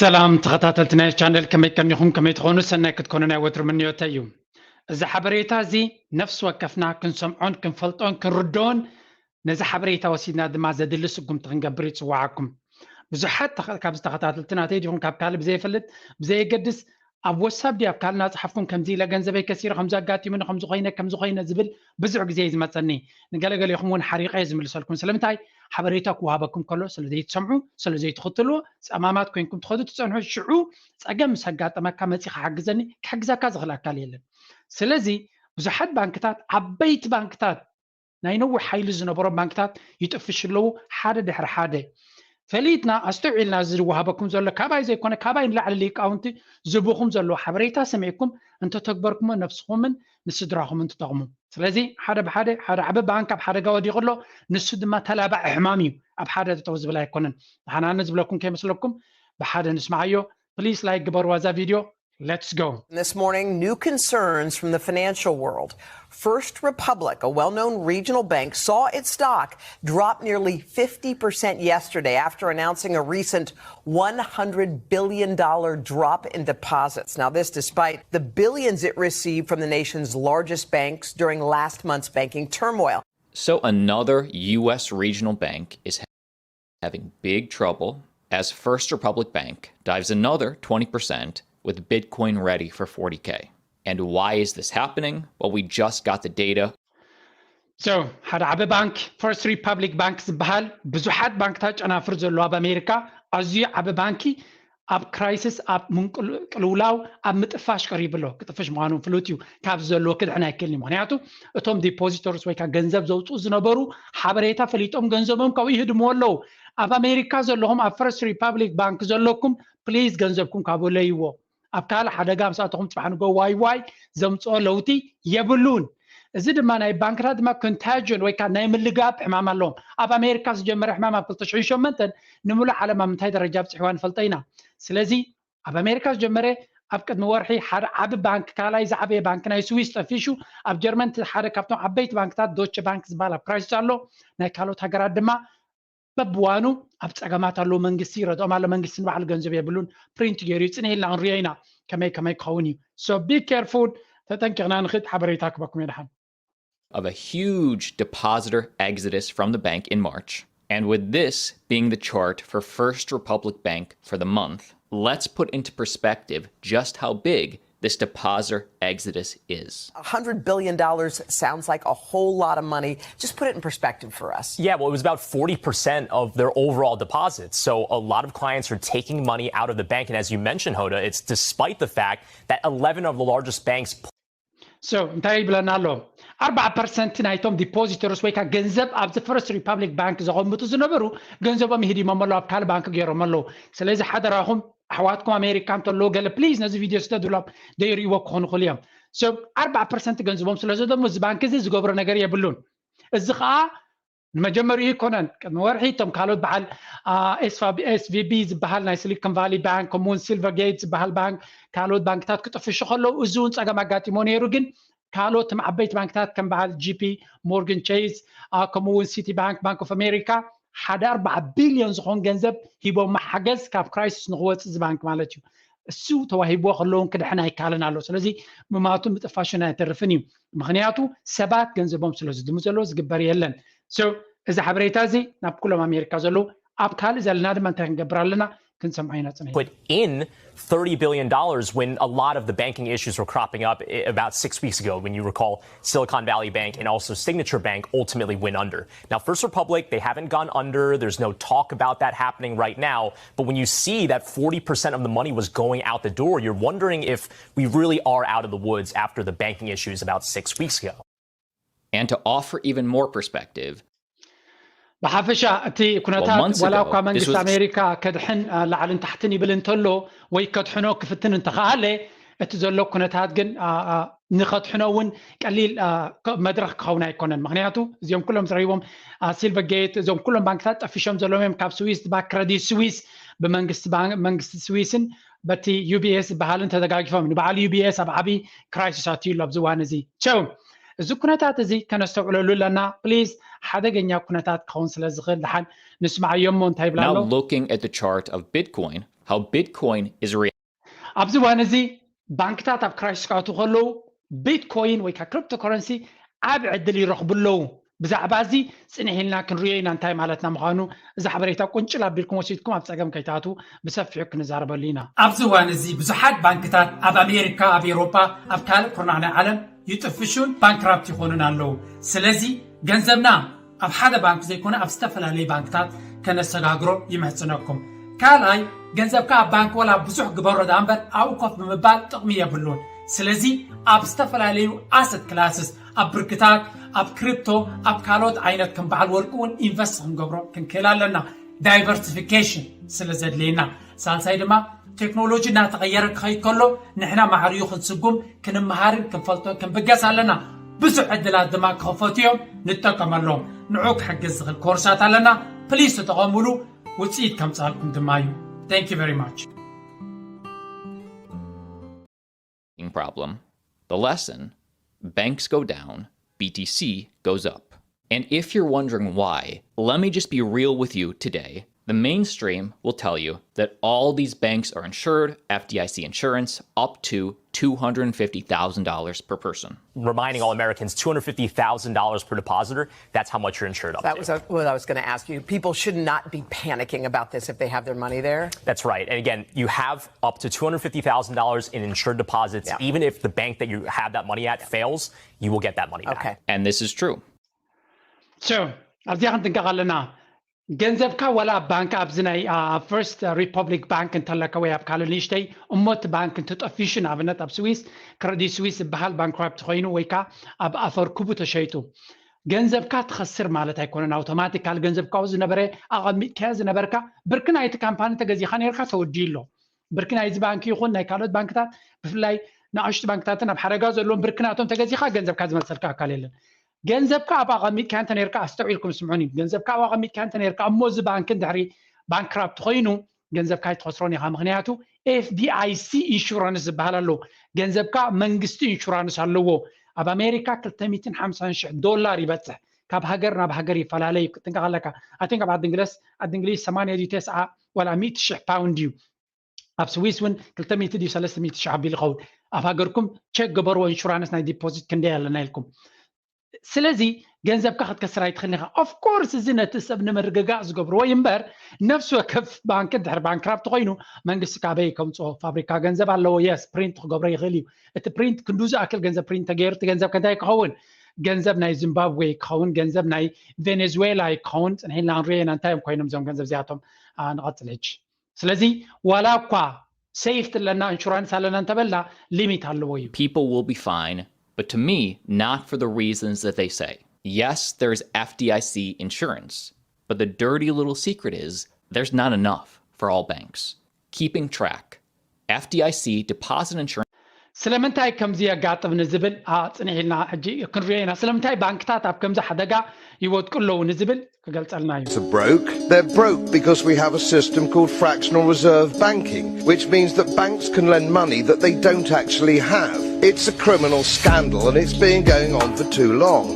ሰላም ተኸታተልቲ ናይ ቻነል፣ ከመይ ቀኒኹም? ከመይ ትኾኑ? ሰናይ ክትኮኑ ናይ ወትሩ ምንዮተይ እዩ። እዚ ሓበሬታ እዚ ነፍሲ ወከፍና ክንሰምዖን ክንፈልጦን ክንርድኦን፣ ነዚ ሓበሬታ ወሲድና ድማ ዘድሊ ስጉምቲ ክንገብር ይጽዋዓኩም። ብዙሓት ተኸ-፣ ካብዚ ተኸታተልቲ ናተይ ዲኹም ካብ ካልእ ብዘይፈልጥ ብዘየገድስ ኣብ ወሳብ ድዩ ኣብ ካልእ እናጽሓፍኩም ከምዚ ኢለ ገንዘበይ ከሲረ፣ ከምዚ ኣጋጢሙኒ፣ ከምዚ ኮይነ፣ ከምዚ ኮይነ ዝብል ብዙሕ ግዜ እዩ ዝመጸኒ። ንገለገሌኹም እውን ሓሪቐ እየ ዝምልሰልኩም። ስለምንታይ? ሓበሬታ ክወሃበኩም ከሎ ስለ ዘይትሰምዑ፣ ስለ ዘይትኽትልዎ፣ ጸማማት ኮይንኩም ትኸዱ ትጸንሑ። ሽዑ ጸገም ምስ ኣጋጠመካ መጺኻ ሓግዘኒ፣ ክሕግዘካ ዝኽእል ኣካል የለን። ስለዚ ብዙሓት ባንክታት፣ ዓበይቲ ባንክታት፣ ናይ ነዊሕ ሓይሊ ዝነበሮም ባንክታት ይጥፍሹ ኣለዉ፣ ሓደ ድሕሪ ሓደ። ፈሊጥና ኣስተውዒልና ዝወሃበኩም ዘሎ ካባይ ዘይኮነ፣ ካባይ ንላዕሊ ሊቃውንቲ ዝህቡኹም ዘለዉ ሓበሬታ ሰሚዕኩም እንተተግበርኩሞ ነብስኹምን ንስድራኹምን ትጠቕሙ። ስለዚ ሓደ ብሓደ፣ ሓደ ዓቢ ባንክ ኣብ ሓደጋ ወዲቑ ኣሎ፣ ንሱ ድማ ተላባዒ ሕማም እዩ። ኣብ ሓደ ጠጠው ዝብል ኣይኮነን። ንሓናነ ዝብለኩም ከይመስለኩም፣ ብሓደ ንስምዓዮ። ፕሊስ ላይክ ግበርዋ እዛ ቪድዮ። Let's go. This morning, new concerns from the financial world. First Republic, a well known regional bank, saw its stock drop nearly fifty percent yesterday after announcing a recent one hundred billion dollar drop in deposits. Now, this despite the billions it received from the nation's largest banks during last month's banking turmoil. So, another U S regional bank is having big trouble as First Republic Bank dives another twenty percent with Bitcoin ready for forty K. And why is this happening? Well, we just got the data. So ሓደ ዓቢ ባንክ፣ ፈርስት ሪፓብሊክ ባንክ ዝበሃል፣ ብዙሓት ባንክታት ጨናፍር ዘለዎ ኣብ ኣሜሪካ ኣዝዩ ዓቢ ባንኪ፣ ኣብ ክራይሲስ፣ ኣብ ምንቅልውላው፣ ኣብ ምጥፋሽ ቀሪቡ ኣሎ። ክጥፍሽ ምዃኑ ፍሉጥ እዩ። ካብዚ ዘለዎ ክድሕን ኣይክእልን እዩ። ምክንያቱ እቶም ዲፖዚተርስ ወይ ከዓ ገንዘብ ዘውፅኡ ዝነበሩ ሓበሬታ ፈሊጦም ገንዘቦም ካብኡ ይህድምዎ ኣለዉ። ኣብ ኣሜሪካ ዘለኹም፣ ኣብ ፈርስት ሪፓብሊክ ባንክ ዘለኩም፣ ፕሊዝ ገንዘብኩም ካብኡ ለይዎ። ኣብ ካልእ ሓደጋ ምስ ኣተኹም ፅባሕ ንጎ ዋይ ዋይ ዘምፅኦ ለውጢ የብሉን። እዚ ድማ ናይ ባንክታት ድማ ኮንታጅን ወይ ከዓ ናይ ምልጋብ ሕማም ኣለዎም። ኣብ ኣሜሪካ ዝጀመረ ሕማም ኣብ ክልተ ሽሕን ሸሞንተን ንምሉእ ዓለም ኣብ ምንታይ ደረጃ ኣብፅሕዋ ንፈልጦ ኢና። ስለዚ ኣብ ኣሜሪካ ዝጀመረ፣ ኣብ ቅድሚ ወርሒ ሓደ ዓቢ ባንክ፣ ካልኣይ ዝዓበየ ባንክ ናይ ስዊስ ጠፊሹ። ኣብ ጀርመን እቲ ሓደ ካብቶም ዓበይቲ ባንክታት ዶቸ ባንክ ዝበሃል ኣብ ክራይሲስ ኣሎ። ናይ ካልኦት ሃገራት ድማ በብዋኑ ኣብ ፀገማት ኣለዉ። መንግስቲ ይረድኦም ኣሎ። መንግስቲ ንባዕሉ ገንዘብ የብሉን፣ ፕሪንት ገይሩ እዩ። ፅን ኢልና ክንሪኦ ኢና ከመይ ከመይ ክኸውን እዩ። So be careful፣ ተጠንቂቕና ንኽድ። ሓበሬታ ክበኩም የድሓን። Of a huge depositor exodus from the bank in March. And with this being the chart for First Republic Bank for the month, let's put into perspective just how big this depositor exodus is. A hundred billion dollars sounds like a whole lot of money. Just put it in perspective for us. Yeah, well, it was about forty percent of their overall deposits. So a lot of clients are taking money out of the bank. And as you mentioned, Hoda, it's despite the fact that eleven of the largest banks So እንታይ ይብለና ኣሎ? ኣርባዓ ፐርሰንት ናይቶም ዲፖዚተርስ ወይ ከዓ ገንዘብ ኣብዚ ፈርስት ሪፓብሊክ ባንክ ዘቐምጡ ዝነበሩ ገንዘቦም ይህዲሞም ኣለዉ፣ ኣብ ካልእ ባንክ ገይሮም ኣለዉ። ስለዚ ሓደራኹም ኣሕዋትኩም ኣሜሪካ እንተለዉ ገለ ፕሊዝ ነዚ ቪድዮ ስደዱሎም፣ ዘይርእይዎ ክኾኑ ይኽእሉ እዮም። So ኣርባዓ ፐርሰንት ገንዘቦም ስለ ዘደሙ እዚ ባንክ እዚ ዝገብሮ ነገር የብሉን። እዚ ከዓ ንመጀመሪኡ ኣይኮነን። ቅድሚ ወርሒ እቶም ካልኦት በዓል ኤስቪቢ ዝበሃል ናይ ሲሊኮን ቫሊ ባንክ፣ ከምኡውን ሲልቨር ጌት ዝበሃል ባንክ፣ ካልኦት ባንክታት ክጥፍሹ ከለዉ እዚ እውን ፀገም ኣጋጢሞ ነይሩ። ግን ካልኦት እቶም ዓበይቲ ባንክታት ከም በዓል ጂፒ ሞርገን ቼዝ፣ ከምኡ እውን ሲቲ ባንክ፣ ባንክ ኦፍ ኣሜሪካ ሓደ ኣርባዓ ቢልዮን ዝኾን ገንዘብ ሂቦም ሓገዝ ካብ ክራይሲስ ንክወፅእ እዚ ባንክ ማለት እዩ። እሱ ተዋሂብዎ ከለውን ክድሕን ኣይካልን ኣሎ። ስለዚ ምማቱን ምጥፋሹን ኣይተርፍን እዩ። ምክንያቱ ሰባት ገንዘቦም ስለ ዝድሙ ዘለዉ ዝግበር የለን። So እዚ ሓበሬታ እዚ ናብ ኩሎም ኣሜሪካ ዘለዉ፣ ኣብ ካልእ ዘለና ድማ እንታይ ክንገብር ኣለና ክንሰምዖ ኢና ፅንሕ። Put in thirty billion dollars when a lot of the banking issues were cropping up i- about six weeks ago, when you recall Silicon Valley Bank and also Signature Bank ultimately went under. Now, First Republic, they haven't gone under. There's no talk about that happening right now. But when you see that forty percent of the money was going out the door, you're wondering if we really are out of the woods after the banking issues about six weeks ago. And to offer even more perspective, ብሓፈሻ እቲ ኩነታት ዋላ እኳ መንግስቲ ኣሜሪካ ከድሕን ላዕልን ታሕትን ይብል እንተሎ ወይ ከድሕኖ ክፍትን እንተኸኣለ፣ እቲ ዘሎ ኩነታት ግን ንኸድሕኖ እውን ቀሊል መድረኽ ክኸውን ኣይኮነን። ምክንያቱ እዚኦም ኩሎም ዝረይዎም ሲልቨር ጌት፣ እዞም ኩሎም ባንክታት ጠፊሾም ዘለዎም እዮም። ካብ ስዊስ ባ ክረዲት ስዊስ ብመንግስቲ ስዊስን በቲ ዩቢኤስ ዝበሃልን ተደጋጊፎም፣ ንበዓል ዩቢኤስ ኣብ ዓብዪ ክራይሲስ ኣትዩ ኣሎ ኣብዚ እዋን እዚ። ቸው እዚ ኩነታት እዚ ከነስተውዕለሉ ኣለና ፕሊዝ። ሓደገኛ ኩነታት ክኸውን ስለ ዝኽእል ድሓን ንስማዓዮ እሞ እንታይ ይብላ ኣሎ? Now looking at the chart of Bitcoin, how Bitcoin is reacting. ኣብዚ እዋን እዚ ባንክታት ኣብ ክራይሲስ ክኣትዉ ከለዉ ቢትኮይን ወይ ከዓ ክሪፕቶከረንሲ ዓብ ዕድል ይረኽቡ ኣለዉ። ብዛዕባ እዚ ጽንሕ ኢልና ክንሪኦ ኢና እንታይ ማለትና ምዃኑ። እዚ ሓበሬታ ቁንጭል ኣቢልኩም ወሲድኩም ኣብ ጸገም ከይትኣትዉ ብሰፊሑ ክንዛረበሉ ኢና። ኣብዚ እዋን እዚ ብዙሓት ባንክታት ኣብ ኣሜሪካ፣ ኣብ ኤውሮጳ፣ ኣብ ካልእ ኩርናዕ ናይ ዓለም ይጥፍሹን ባንክራፕት ይኾኑን ኣለዉ። ስለዚ ገንዘብና ኣብ ሓደ ባንክ ዘይኮነ ኣብ ዝተፈላለዩ ባንክታት ከነሰጋግሮ ይምሕጽነኩም። ካልኣይ ገንዘብካ ኣብ ባንክ ወላ ብዙሕ ግበሮ ደኣ እምበር ኣብኡ ኮፍ ብምባል ጥቕሚ የብሉን። ስለዚ ኣብ ዝተፈላለዩ ኣሰት ክላስስ ኣብ ብርክታት ኣብ ክሪፕቶ ኣብ ካልኦት ዓይነት ከም በዓል ወርቂ እውን ኢንቨስት ክንገብሮ ክንክእል ኣለና። ዳይቨርሲፊኬሽን ስለ ዘድልየና። ሳልሳይ ድማ ቴክኖሎጂ እናተቐየረ ክኸይድ ከሎ ንሕና ማዕሪኡ ክንስጉም ክንመሃርን ክንፈልጦ ክንብገስ ኣለና። ብዙሕ ዕድላት ድማ ክኸፈቱ እዮም፣ ንጠቀመሎም። ንዑ ክሕግዝ ዝኽእል ኮርሳት ኣለና። ፕሊስ ተጠቐሙሉ፣ ውፅኢት ከምፅኣልኩም ድማ እዩ። Thank you very much. Problem. The lesson: banks go down, B T C goes up. And if you're wondering why, let me just be real with you today. The mainstream will tell you that all these banks are insured, F D I C insurance, up to two hundred fifty thousand dollars per person. Reminding all Americans, two hundred fifty thousand dollars per depositor, that's how much you're insured up That to. Was what I was going to ask you. People should not be panicking about this if they have their money there. That's right. And again, you have up to two hundred fifty thousand dollars in insured deposits. Yeah. Even if the bank that you have that money at fails, you will get that money back. Okay. And this is true. So ኣብዚኣ ክንጥንቀቕ ኣለና። ገንዘብካ ዋላ ኣብ ባንክ ኣብዚ ናይ ኣብ ፈርስት ሪፐብሊክ ባንክ እንተለካ ወይ ኣብ ካልእ ንእሽተይ እሞ እቲ ባንክ እንትጠፊሹ ንኣብነት ኣብ ስዊስ ክረዲት ስዊስ ዝበሃል ባንክራፕት ኮይኑ ወይ ከዓ ኣብ ኣፈርክቡ ተሸይጡ ገንዘብካ ትኸስር ማለት ኣይኮነን። ኣውቶማቲካል ገንዘብካ ዝነበረ ኣቐሚጥካዮ ዝነበርካ ብርኪ ናይቲ ካምፓኒ ተገዚኻ ነርካ ተወዲኡ ኣሎ። ብርኪ ናይዚ ባንክ ይኹን ናይ ካልኦት ባንክታት ብፍላይ ንኣሽቱ ባንክታትን ኣብ ሓደጋ ዘለዎም ብርኪ ናቶም ተገዚኻ ገንዘብካ ዝመልሰልካ ኣካል የለን። ገንዘብካ ኣብ ኣቐሚጥካ እንተ ነርካ ኣስተውዒልኩም ስምዑኒ። ገንዘብካ ኣብ ኣቐሚጥካ እንተ ነርካ እሞ እዚ ባንክ እንድሕሪ ባንክራፕት ኮይኑ ገንዘብካ ኣይትኸስሮን ኢኻ። ምክንያቱ ኤፍዲኣይሲ ኢንሹራንስ ዝበሃል ኣሎ። ገንዘብካ መንግስቲ ኢንሹራንስ ኣለዎ። ኣብ ኣሜሪካ ክልተ ሚእትን ሓምሳን ሽሕ ዶላር ይበፅሕ። ካብ ሃገር ናብ ሃገር ይፈላለ እዩ። ክትጥንቀቕ ኣለካ። ኣይ ቲንክ ኣብ ዓዲ እንግለስ ዓዲ እንግሊዝ ሰማንያ ድዩ ተስዓ ዋላ ሚእቲ ሽሕ ፓውንድ እዩ። ኣብ ስዊስ እውን ክልተ ሚእቲ ድዩ ሰለስተ ሚእቲ ሽሕ ኣቢሉ ይኸውን። ኣብ ሃገርኩም ቸክ ገበርዎ ኢንሹራንስ ናይ ዲፖዚት ክንደይ ኣለና ኢልኩም። ስለዚ ገንዘብካ ክትከስር ኣይትኽእልን ኢኻ። ኦፍኮርስ እዚ ነቲ ሰብ ንምርግጋእ ዝገብርዎ እዩ እምበር ነፍሲ ወከፍ ባንክ እንድሕር ባንክራፕት ኮይኑ መንግስቲ ካበይ ከምፅኦ? ፋብሪካ ገንዘብ ኣለዎ። የስ ፕሪንት ክገብሮ ይኽእል እዩ። እቲ ፕሪንት ክንዱ ዝኣክል ገንዘብ ፕሪንት ተገይሩ እቲ ገንዘብ ከንታይ ክኸውን? ገንዘብ ናይ ዚምባብዌ ክኸውን፣ ገንዘብ ናይ ቬኔዙዌላ ክኸውን። ፅንሒልና ክንሪኦ ኢና እንታይ እዮም ኮይኖም እዞም ገንዘብ እዚኣቶም። ንቐፅል ሕጂ። ስለዚ ዋላ እኳ ሴፍቲ ኣለና ኢንሹራንስ ኣለና እንተበልና ሊሚት ኣለዎ እዩ። People will be fine, but to me, not for the reasons that they say. Yes, there's F D I C insurance, but the dirty little secret is there's not enough for all banks. Keeping track, F D I C deposit insurance. ስለምንታይ ከምዚ የጋጥም ንዝብል ጽንሕ ኢልና ሕጂ ክንሪኦ ኢና። ስለምንታይ ባንክታት ኣብ ከምዚ ሓደጋ ይወድቁ ኣለዉ ንዝብል ክገልጸልና እዩ። Are broke. They're broke because we have a system called fractional reserve banking, which means that banks can lend money that they don't actually have. It's a criminal scandal and it's been going on for too long.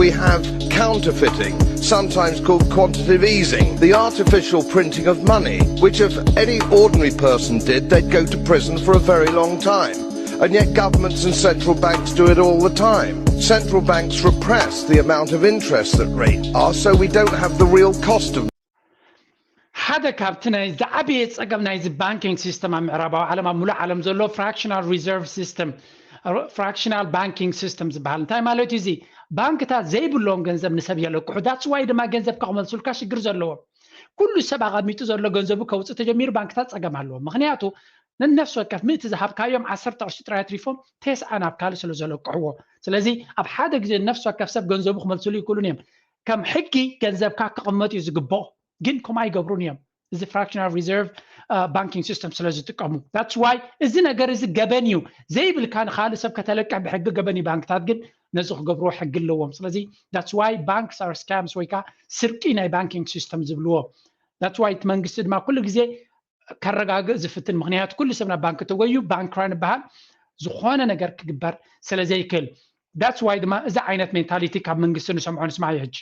We have counterfeiting, sometimes called quantitative easing, the artificial printing of money, which if any ordinary person did, they'd go to prison for a very long time. And yet governments and central banks do it all the time. Central banks repress the amount of interest that rates are, so we don't have the real cost of ሓደ ካብቲ ናይ ዝዓበየ ጸገም ናይዚ ባንኪንግ ሲስተም ኣብ ምዕራባዊ ዓለም ኣብ ሙሉእ ዓለም ዘሎ ፍራክሽናል ሪዘርቭ ሲስተም ፍራክሽናል ባንኪንግ ሲስተም ዝበሃል እንታይ ማለት እዩ? እዚ ባንክታት ዘይብሎም ገንዘብ ንሰብ የለቅሑ። ዳትስ ዋይ ድማ ገንዘብካ ክመልሱልካ ሽግር ዘለዎም ኩሉ ሰብ ኣቐሚጡ ዘሎ ገንዘቡ ከውፅእ ተጀሚሩ ባንክታት ጸገም ኣለዎም። ምክንያቱ ንነፍሲ ወከፍ ምእቲ ዝሃብካዮም ዓሰርተ ቅርሺ ጥራይ ኣትሪፎም ተስዓ ናብ ካልእ ስለ ዘለቅሕዎ። ስለዚ ኣብ ሓደ ግዜ ነፍሲ ወከፍ ሰብ ገንዘቡ ክመልስሉ ይክእሉን እዮም። ከም ሕጊ ገንዘብካ ክቕመጥ እዩ ዝግብኦ፣ ግን ከምኡ ኣይገብሩን እዮም። እዚ ፍራክሽናል ሪዘርቭ ባንኪንግ ሲስተም ስለ ዝጥቀሙ that's why እዚ ነገር እዚ ገበን እዩ ዘይብልካ ንካልእ ሰብ ከተለቅሕ ብሕጊ ገበን እዩ። ባንክታት ግን ነዚ ክገብርዎ ሕጊ ኣለዎም። ስለዚ that's why banks are scams ወይ ከዓ ስርቂ ናይ ባንኪንግ ሲስተም ዝብልዎ that's why እቲ መንግስቲ ድማ ኩሉ ግዜ ከረጋግእ ዝፍትን ምክንያቱ ኩሉ ሰብ ናብ ባንክ ተጎዩ ባንክራ ንበሃል ዝኾነ ነገር ክግበር ስለ ዘይክእል that's why ድማ እዚ ዓይነት ሜንታሊቲ ካብ መንግስቲ ንሰምዖ ንስማዕ እዩ ሕጂ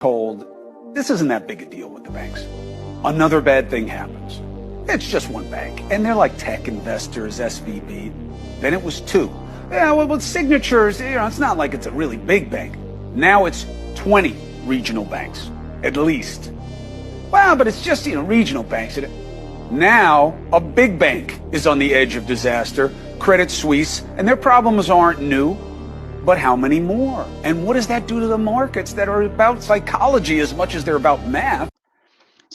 told, this isn't that big a deal with the banks. Another bad thing happens. It's just one bank, and they're like tech investors, S V B. Then it was two. Yeah, well, with Signature's, you know, it's not like it's a really big bank. Now it's twenty regional banks, at least. Well, but it's just, you know, regional banks. Now a big bank is on the edge of disaster, Credit Suisse, and their problems aren't new. But how many more? And what does that do to the markets that are about psychology as much as they're about math?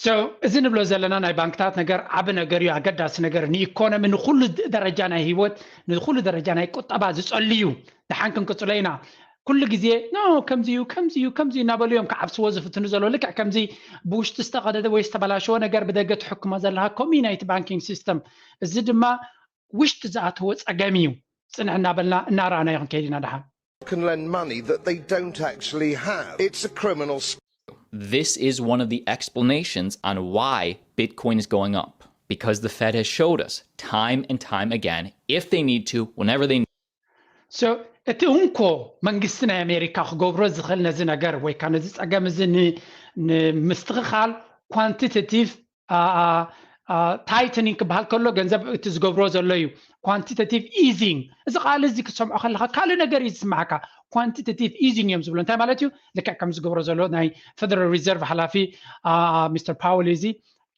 So እዚ ንብሎ ዘለና ናይ ባንክታት ነገር ዓቢ ነገር እዩ፣ ኣገዳሲ ነገር፣ ንኢኮኖሚ፣ ንኹሉ ደረጃ ናይ ህይወት፣ ንኹሉ ደረጃ ናይ ቁጠባ ዝጸሊ እዩ። ደሓን ክንቅጽሎ ኢና። ኩሉ ግዜ ኖ ከምዚ እዩ ከምዚ እዩ ከምዚ እዩ እናበሉ እዮም ክዓብስዎ ዝፍትኑ ዘሎ። ልክዕ ከምዚ ብውሽጢ ዝተቐደደ ወይ ዝተበላሸወ ነገር ብደገ ትሕክሞ ዘለኻ ከምኡ እዩ ናይቲ ባንኪንግ ሲስተም። እዚ ድማ ውሽጢ ዝኣተወ ጸገም እዩ። ጽንሕ እናበልና እናረኣናዮ ክንከይድ ኢና ደሓን። Can lend money that they don't actually have. It's a criminal. This is one of the explanations on why Bitcoin is going up, because the Fed has showed us time and time again, if they need to, whenever they So እቲ እንኮ መንግስቲ ናይ ኣሜሪካ ክገብሮ ዝኽእል ነዚ ነገር ወይ ከዓ ነዚ ጸገም እዚ ንምስትኽኻል ኳንቲቴቲቭ ታይትኒንግ ክበሃል ከሎ ገንዘብ እቲ ዝገብሮ ዘሎ እዩ። ኳንቲቴቲቭ ኢዚንግ፣ እዚ ቃል እዚ ክትሰምዖ ከለካ ካልእ ነገር እዩ ዝስማዓካ። ኳንቲቴቲቭ ኢዚንግ እዮም ዝብሎ። እንታይ ማለት እዩ? ልክዕ ከም ዝገብሮ ዘሎ ናይ ፌደራል ሪዘርቭ ሓላፊ ሚስተር ፓወል እዚ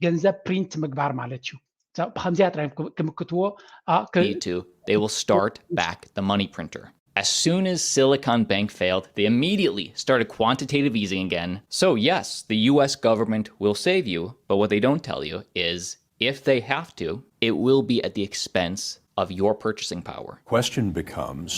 ገንዘብ ፕሪንት ምግባር ማለት እዩ። ብከምዚኣ ጥራይ ክምክትዎ need to, they will start back the money printer. As soon as Silicon Bank failed, they immediately started quantitative easing again. So, yes, the U S government will save you, but what they don't tell you is if they have to, it will be at the expense of your purchasing power. Question becomes,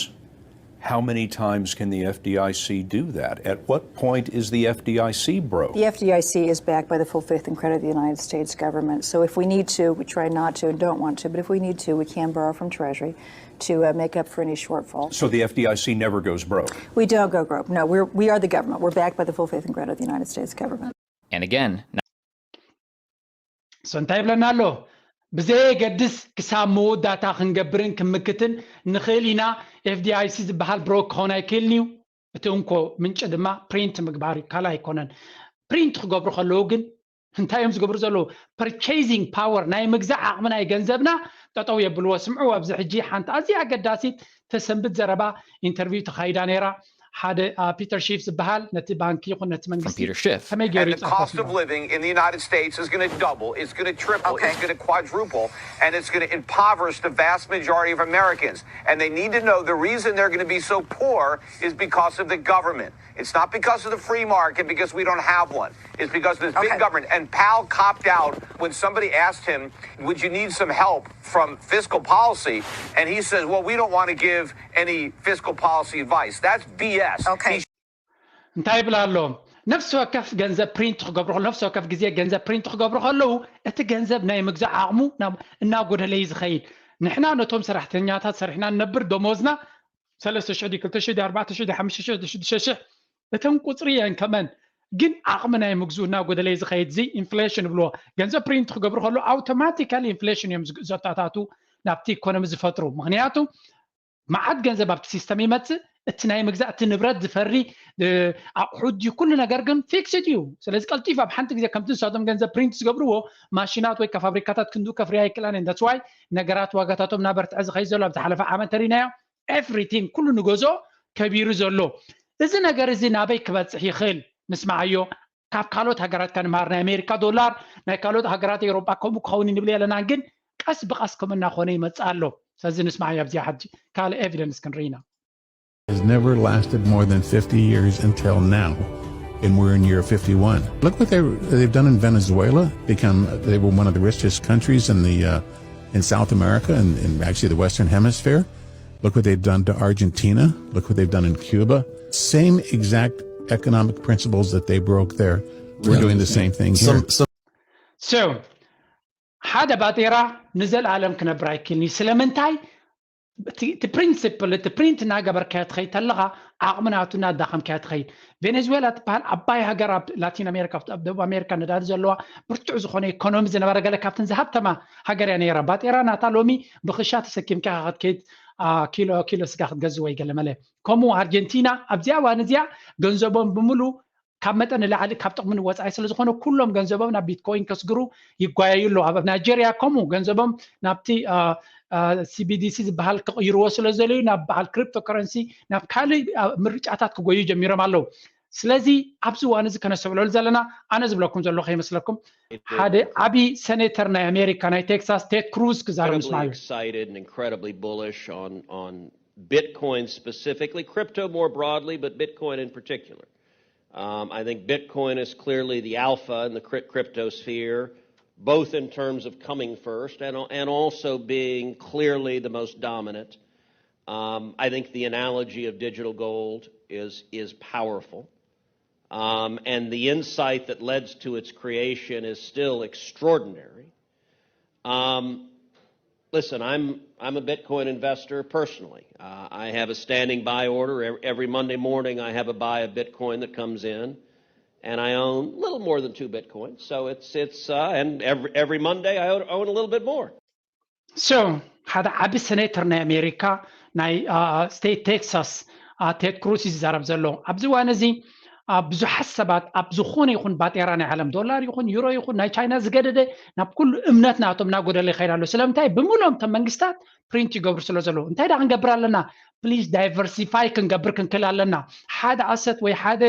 how many times can the F D I C do that? At what point is the F D I C broke? The F D I C is backed by the full faith and credit of the United States government. So if we need to, we try not to and don't want to, but if we need to, we can borrow from Treasury to uh, make up for any shortfall. So the F D I C never goes broke? We don't go broke. No, we're, we are the government. We're backed by the full faith and credit of the United States government. And again, so እንታይ ይብለና ኣሎ? ብዘየገድስ ክሳብ መወዳእታ ክንገብርን ክምክትን ንኽእል ኢና። ኤፍዲኣይሲ ዝበሃል ብሮክ ክኸውን ኣይክእልን እዩ። እቲ እንኮ ምንጪ ድማ ፕሪንት ምግባር እዩ፣ ካልእ ኣይኮነን። ፕሪንት ክገብሩ ከለዉ ግን እንታይ እዮም ዝገብሩ ዘለዉ? ፐርቼዚንግ ፓወር፣ ናይ ምግዛእ ዓቕሚ ናይ ገንዘብና ጠጠው የብልዎ። ስምዑ፣ ኣብዚ ሕጂ ሓንቲ ኣዝያ ኣገዳሲት ተሰንብት ዘረባ ኢንተርቪው ተኻይዳ ነይራ። ሓደ ፒተር ሺፍ ዝበሃል ነቲ ባንኪ ይኹን ነቲ መንግስቲ ከመይ ገይሩ ይጽሕፈት? And the cost of living in the United States is going to double, it's going to triple, okay. It's going to quadruple, and it's going to impoverish the vast majority of Americans. And they need to know the reason they're going to be so poor is because of the government. It's not because of the free market, because we don't have one. It's because of this okay. Big government. And Powell copped out when somebody asked him, "Would you need some help from fiscal policy?" And he says, "Well, we don't want to give any fiscal policy advice." That's B S. Okay. እንታይ ይብላ ኣሎ? ነፍሲ ወከፍ ገንዘብ ፕሪንት ክገብሩ ከለዉ፣ ነፍሲ ወከፍ ግዜ ገንዘብ ፕሪንት ክገብሩ ከለዉ፣ እቲ ገንዘብ ናይ ምግዛእ ዓቕሙ እናጎደለ እዩ ዝኸይድ። ንሕና ነቶም ሰራሕተኛታት ሰሪሕና ንነብር፣ ደሞዝና ሰለስተ ሽሕ ድዩ፣ ክልተ ሽሕ ድዩ፣ ኣርባዕተ ሽሕ ድዩ፣ ሓሙሽተ ሽሕ ድዩ፣ ሽዱሽተ ሽሕ፣ እተን ቁፅሪ እየን ከመን፣ ግን ዓቕሚ ናይ ምግዝኡ እናጎደለ እዩ ዝኸይድ። እዚ ኢንፍሌሽን ይብልዎ። ገንዘብ ፕሪንት ክገብሩ ከለዉ ኣውቶማቲካሊ ኢንፍሌሽን እዮም ዘተኣታቱ ናብቲ ኢኮኖሚ ዝፈጥሩ። ምክንያቱ መዓት ገንዘብ ኣብቲ ሲስተም ይመፅእ፣ እቲ ናይ ምግዛእ እቲ ንብረት ዝፈሪ ኣቑሑ ድዩ፣ ኩሉ ነገር ግን ፊክስድ እዩ። ስለዚ ቀልጢፉ ኣብ ሓንቲ ግዜ ከምቲ ንሳቶም ገንዘብ ፕሪንት ዝገብርዎ ማሽናት ወይ ፋብሪካታት ክንድኡ ከፍርያ ኣይክእላን እየን። ዳትስ ዋይ ነገራት ዋጋታቶም እናበርትዐ ዝኸይድ ዘሎ። ኣብ ዝሓለፈ ዓመት ተሪናዮ፣ ኤቭሪቲንግ ኩሉ ንገዝኦ ከቢሩ ዘሎ። እዚ ነገር እዚ ናበይ ክበፅሕ ይኽእል? ንስምዓዮ። ካብ ካልኦት ሃገራት ከንምሃር፣ ናይ ኣሜሪካ ዶላር ናይ ካልኦት ሃገራት ኤውሮጳ ከምኡ ክኸውን ንብል የለናን፣ ግን ቀስ ብቐስ ከምኡ እናኾነ ይመጽእ ኣሎ። ስለዚ ንስምዓዮ ኣብዚኣ ሕጂ ካልእ ኤቪደንስ ክንርኢ ኢና። Has never lasted more than fifty years until now. And we're in year fifty-one. Look what they, they've done in Venezuela. Become, they were one of the richest countries in the uh, in South America and, and actually the Western Hemisphere. Look what they've done to Argentina. Look what they've done in Cuba. Same exact economic principles that they broke there. We're doing the same thing here. So ሓደ ባጤራ ንዘለኣለም ክነብር ኣይክእልን እዩ። ስለምንታይ? እቲ ፕሪንሲፕል፣ እቲ ፕሪንት እናገበርካዮ ትኸይድ ተለኻ ዓቕሚ ናቱ እናዳኸምካዮ ትኸይድ። ቬኔዙዌላ ትበሃል ዓባይ ሃገር ኣብ ላቲን ኣሜሪካ፣ ኣብ ደቡብ ኣሜሪካ ነዳዲ ዘለዋ ብርቱዕ ዝኾነ ኢኮኖሚ ዝነበረ፣ ገለ ካብተን ዝሃብተማ ሃገር እያ ነይራ። ባጤራ ናታ ሎሚ ብኽሻ ተሰኪምካ ክትከይድ ኪሎ ኪሎ ስጋ ክትገዝእ ወይ ገለ መለ። ከምኡ ኣርጀንቲና ኣብዚኣ እዋን እዚኣ ገንዘቦም ብምሉ ካብ መጠን ንላዕሊ ካብ ጥቕሚ ንወፃኢ ስለ ዝኾነ ኩሎም ገንዘቦም ናብ ቢትኮይን ከስግሩ ይጓየዩ ኣለዉ። ኣብ ናይጀርያ ከምኡ ገንዘቦም ናብቲ ሲቢዲሲ ዝበሃል ክቕይርዎ ስለ ዘለዩ ናብ በዓል ክሪፕቶ ከረንሲ ናብ ካልእ ምርጫታት ክጎዩ ጀሚሮም ኣለዉ። ስለዚ ኣብዚ እዋን እዚ ከነስተብዕለሉ ዘለና ኣነ ዝብለኩም ዘለኹ ከይመስለኩም ሓደ ዓብዪ ሰኔተር ናይ ኣሜሪካ ናይ ቴክሳስ ቴድ ክሩዝ ክዛረብ ንስማዩ። Bitcoin specifically, crypto more broadly, but Bitcoin in particular. Um, I think Bitcoin is clearly the alpha in the crypto sphere, both in terms of coming first and, and also being clearly the most dominant. Um, I think the analogy of digital gold is, is powerful. Um, and the insight that led to its creation is still extraordinary. Um, listen, I'm I'm a Bitcoin investor personally. Uh, I have a standing buy order every Monday morning. I have a buy of Bitcoin that comes in, and I own a little more than two Bitcoin. So it's it's uh, and every every Monday I own, own a little bit more. So ሓደ ዓቢ ሰኔተር ናይ ኣሜሪካ ናይ ስቴት ቴክሳስ ቴድ ክሩዝ እዩ ዝዛረብ ዘሎ ኣብዚ እዋን እዚ። ብዙሓት ሰባት ኣብ ዝኾነ ይኹን ባጤራ ናይ ዓለም ዶላር ይኹን ዩሮ ይኹን ናይ ቻይና ዝገደደ ናብ ኩሉ እምነት ናቶም እናጎደለ ይኸይድ ኣሎ። ስለምንታይ? ብምሉኦም እቶም መንግስታት ፕሪንት ይገብሩ ስለ ዘለዉ። እንታይ ዳ ክንገብር ኣለና? ፕሊዝ ዳይቨርሲፋይ ክንገብር ክንክእል ኣለና። ሓደ ኣሰት ወይ ሓደ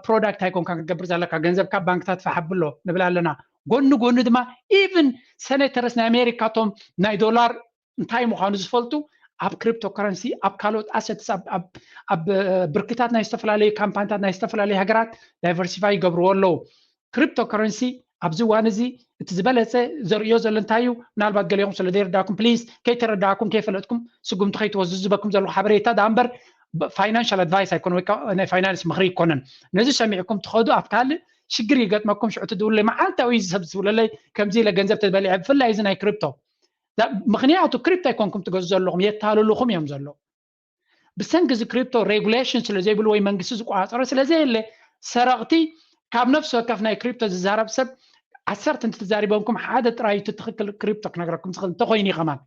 ፕሮዳክት ኣይኮንካ ክትገብር ዘለካ፣ ገንዘብካ ባንክታት ፋሕ ኣብሎ ንብል ኣለና። ጎኒ ጎኒ ድማ ኢቭን ሰኔተርስ ናይ ኣሜሪካ እቶም ናይ ዶላር እንታይ ምዃኑ ዝፈልጡ ኣብ ክሪፕቶ ከረንሲ ኣብ ካልኦት ኣሰትስ ኣብ ብርክታት ናይ ዝተፈላለዩ ካምፓኒታት ናይ ዝተፈላለዩ ሃገራት ዳይቨርሲፋይ ይገብርዎ ኣለዉ። ክሪፕቶ ከረንሲ ኣብዚ እዋን እዚ እቲ ዝበለፀ ዘርእዮ ዘሎ እንታይ እዩ? ምናልባት ገሊኹም ስለ ዘይረዳእኩም ፕሊዝ ከይተረዳእኩም ከይፈለጥኩም ስጉምቲ ከይትወስዱ ዝበኩም ዘለኹ ሓበሬታ ዳ እምበር ፋይናንሻል ኣድቫይስ ኣይኮነ ወይ ናይ ፋይናንስ ምኽሪ ይኮነን። ነዚ ሰሚዕኩም ትኸዱ ኣብ ካልእ ሽግር ይገጥመኩም ሽዑ ትድውለይ መዓልታዊ እዩ ሰብ ዝብለለይ ከምዚ ኢለ ገንዘብ ተበሊዐ ብፍላይ እዚ ናይ ክሪፕቶ ምክንያቱ ክሪፕቶ ኣይኮንኩም ትገዙ ዘለኹም የታልልኹም እዮም ዘለዉ። ብሰንኪ እዚ ክሪፕቶ ሬጉሌሽን ስለ ዘይብሉ ወይ መንግስቲ ዝቆፃፀሮ ስለ ዘየለ ሰረቕቲ ካብ ነፍሲ ወከፍ ናይ ክሪፕቶ ዝዛረብ ሰብ ዓሰርተ እንትትዛሪቦምኩም ሓደ ጥራይ እቲ ትኽክል ክሪፕቶ ክነግረኩም ዝኽእል እንተኮይኑ እዩ ከማን።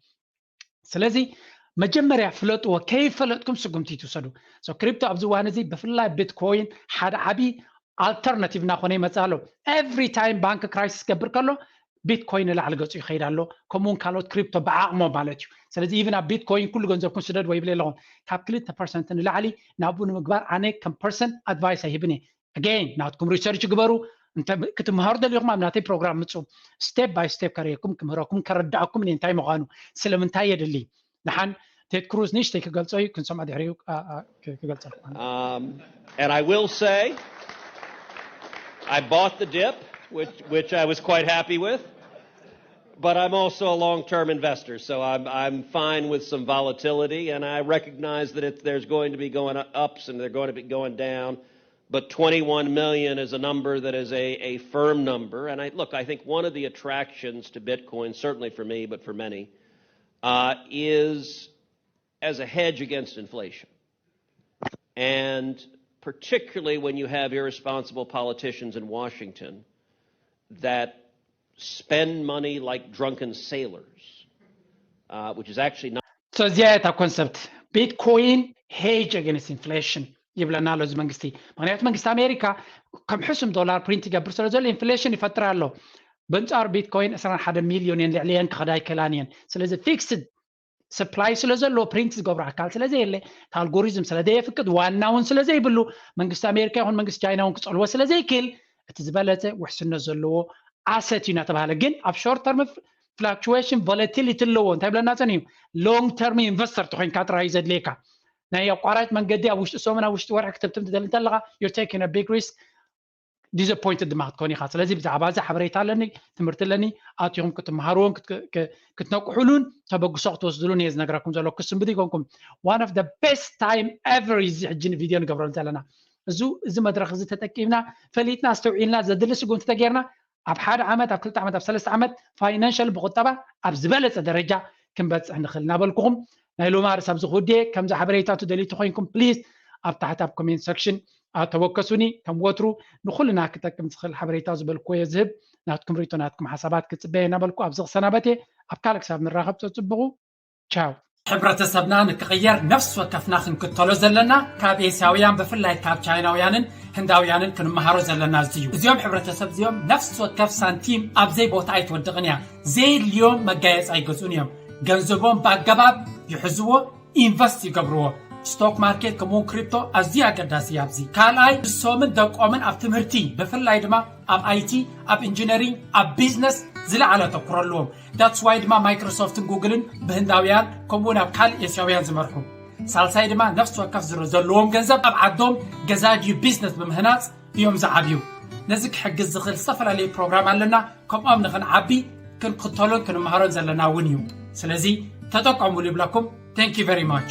ስለዚ መጀመርያ ፍለጥዎ፣ ከይፈለጥኩም ስጉምቲ ትውሰዱ። ክሪፕቶ ኣብዚ እዋን እዚ ብፍላይ ቢትኮይን ሓደ ዓብዪ ኣልተርናቲቭ እናኾነ ይመፅእ ኣሎ። ኤቭሪ ታይም ባንክ ክራይሲስ ገብር ከሎ ቢትኮይን ንላዕሊ ገፁ ይኸይድ ኣሎ። ከምኡውን ካልኦት ክሪፕቶ ብዓቕሞ ማለት እዩ። ስለዚ ኢቭን ኣብ ቢትኮይን ኩሉ ገንዘብኩም ስደድ ወይ ብለ ኣለኹም ካብ ክልተ ፐርሰንት ንላዕሊ ናብኡ ንምግባር ኣነ ከም ፐርሰንት ኣድቫይስ ኣይህብን እየ። ኣገይን ናትኩም ሪሰርች ግበሩ። ክትምሃሩ ደሊኹም ኣብ ናተይ ፕሮግራም ምፁ። ስቴፕ ባይ ስቴፕ ከርእየኩም ክምህረኩም ከረዳእኩም እየ እንታይ ምዃኑ ስለምንታይ የድሊ። ንሓን ቴድ ክሩዝ ንእሽተይ ክገልጾ እዩ ክንሰምዖ ድሕሪኡ ክገልጸልኩም። And I will say I bought the dip, which which I was quite happy with. But I'm also a long-term investor, so I'm I'm fine with some volatility, and I recognize that it's, there's going to be going ups and they're going to be going down. But twenty-one million is a number that is a, a firm number. And I look, I think one of the attractions to Bitcoin, certainly for me, but for many, uh, is as a hedge against inflation. And particularly when you have irresponsible politicians in Washington that spend money like drunken sailors, uh, which is actually not. So እዚኣ እታ ኮንሰፕት ቢትኮይን ሄጅ ኣገንስት ኢንፍሌሽን ይብለና ኣሎ እዚ መንግስቲ። ምክንያቱ መንግስቲ ኣሜሪካ ከም ሕሱም ዶላር ፕሪንት ይገብር ስለ ዘሎ ኢንፍሌሽን ይፈጥር ኣሎ። በንጻሩ ቢትኮይን ዕስራን ሓደ ሚልዮን እየን ልዕሊ እየን ክኸዳ ኣይክእላን እየን። ስለዚ ፊክስድ ሰፕላይ ስለ ዘለዎ ፕሪንት ዝገብሮ ኣካል ስለ ዘየለ እቲ ኣልጎሪዝም ስለ ዘየፍቅድ ዋና እውን ስለ ዘይብሉ መንግስቲ ኣሜሪካ ይኹን መንግስቲ ቻይና እውን ክፀልዎ ስለ ዘይክእል እቲ ዝበለፀ ውሕስነት ዘለዎ ኣሰት እዩ እናተባሃለ ግን ኣብ ሾርት ተርም ፍላክቹዌሽን ቮለቲሊቲ ኣለዎ። እንታይ ብለና ፀኒዩ ሎንግ ተርም ኢንቨስተር ተኮይንካ ጥራይ እዩ ዘድልየካ። ናይ ኣቋራጭ መንገዲ ኣብ ውሽጢ ሰሙን ኣብ ውሽጢ ወርሒ ክትብትም ትደሊ እንተለካ you're taking a big risk። ዲስኣፖይንትድ ድማ ክትኮን ኢኻ። ስለዚ ብዛዕባ እዚ ሓበሬታ ኣለኒ፣ ትምህርቲ ኣለኒ፣ ኣትኹም ክትመሃርዎን ክትነቅሑሉን ተበግሶ ክትወስድሉን እየ ዝነግረኩም ዘለኩ። ስንብዲ ይኮንኩም one of the best time ever እዚ ሕጂ ቪድዮ ንገብረሉ ዘለና። እዚ እዚ መድረክ እዚ ተጠቂምና ፈሊጥና ኣስተውዒልና ዘድሊ ስጉምቲ ተጌርና ኣብ ሓደ ዓመት ኣብ ክልተ ዓመት ኣብ ሰለስተ ዓመት ፋይናንሻል ብቁጠባ ኣብ ዝበለፀ ደረጃ ክንበፅሕ ንኽእል እናበልኩኹም ናይ ሎማ ርእስ ኣብዚ ክውድየ። ከምዚ ሓበሬታ ትደልዩ ተኮይንኩም ፕሊዝ ኣብ ታሕቲ ኣብ ኮሜንት ሰክሽን ተወከሱኒ። ከም ወትሩ ንኩልና ክጠቅም ዝኽእል ሓበሬታ ዝበልኩዎ እየ ዝህብ። ናትኩም ርእይቶ ናትኩም ሓሳባት ክፅበየ እናበልኩ ኣብዚ ክሰናበት እየ። ኣብ ካልእ ክሳብ ንራኸብ ፀፅብቑ። ቻው። ሕብረተሰብና ንክቕየር ነፍሲ ወከፍና ክንክተሎ ዘለና ካብ ኤስያውያን ብፍላይ ካብ ቻይናውያንን ህንዳውያንን ክንመሃሮ ዘለና እዚ እዩ። እዚኦም ሕብረተሰብ እዚኦም ነፍሲ ወከፍ ሳንቲም ኣብዘይ ቦታ ኣይትወድቕን እያ። ዘየድልዮም መጋየፂ ኣይገዝኡን እዮም። ገንዘቦም ብኣገባብ ይሕዝዎ፣ ኢንቨስት ይገብርዎ። ስቶክ ማርኬት ከምኡውን ክሪፕቶ ኣዝዩ ኣገዳሲ እዩ ኣብዚ። ካልኣይ ንሶምን ደቆምን ኣብ ትምህርቲ ብፍላይ ድማ ኣብ ኣይቲ፣ ኣብ ኢንጂነሪንግ፣ ኣብ ቢዝነስ ዝለዓለ ኣተኩሮ ኣለዎም። ዳትስ ዋይ ድማ ማይክሮሶፍትን ጉግልን ብህንዳውያን ከምኡውን ኣብ ካልእ ኤስያውያን ዝመርሑ። ሳልሳይ ድማ ነፍሲ ወከፍ ዝረ ዘለዎም ገንዘብ ኣብ ዓዶም ገዛ ድዩ ቢዝነስ ብምህናፅ እዮም ዝዓብዩ። ነዚ ክሕግዝ ዝኽእል ዝተፈላለዩ ፕሮግራም ኣለና። ከምኦም ንኽንዓቢ ክንክተሎን ክንመሃሮን ዘለና እውን እዩ። ስለዚ ተጠቀሙሉ ይብለኩም። Thank you very much።